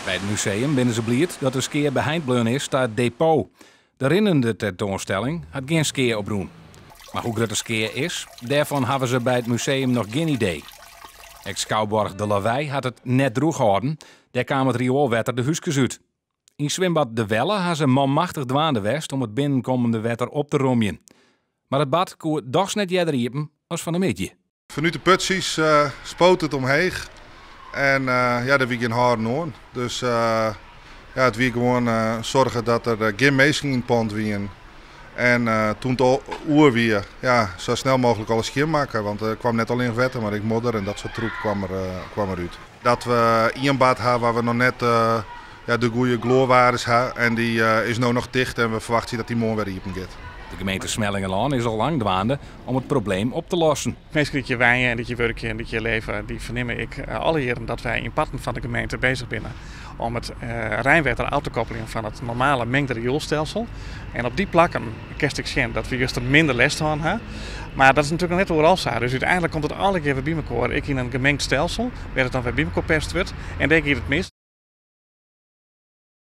By it museum binne se bliid dat de skea beheind bleaun is ta it depot. De rinnende tentoanstelling hat gjin skea oprûn. Mar hoe grut de skea is, dêrfan hawwe se by it museum noch gjin idee. Ek skouboarch De Lawei hat it net drûch hâlden. Dêr kaam it rioelwetter de húskes út. Yn swimbad De Welle ha se manmachtich dwaande west om it binnenkommende wetter op te romjen. Mar it bad koe dochs net earder iepen as fan 'e middei. Fanút de putsjes spoot it omheech en ja, der wie gjin hâlden oan. Dus ja, it wie gewoan soarge dat der gjin minsken yn it pand wienen. En toen it oer wie, ja, sa snel mooglik alles skjinmakke, want der kwam net allinnich wetter, mar ek modder en dat soart troep kwam der, kwam derút. Dat we ien bad ha wêr't we noch net ja, de goede gloarwaardes ha en dy is no noch ticht en we ferwachtsje dat dy moarn wer iepen giet. De gemeente Smellingerlân is al lang dwaande om it probleem op te lossen. Minsken dy't hjir wenje en dy't hjir wurkje en dy't hjir leve, dy fernimme ek alle jierren dat wy yn parten fan de gemeente bezich binne om it reinwetter ôf te koppeljen fan it normale mingde rioelstelsel. En op dy plakken kinst ek sjen dat we juster minder lêst hân ha. Mar dat is natuerlik noch net oeral sa. Dus úteinlik komt it allegear wer by mekoar, ek yn in gemingd stelsel, wêr't it dan wer by mekoar perst wurdt. En dêr giet it mis.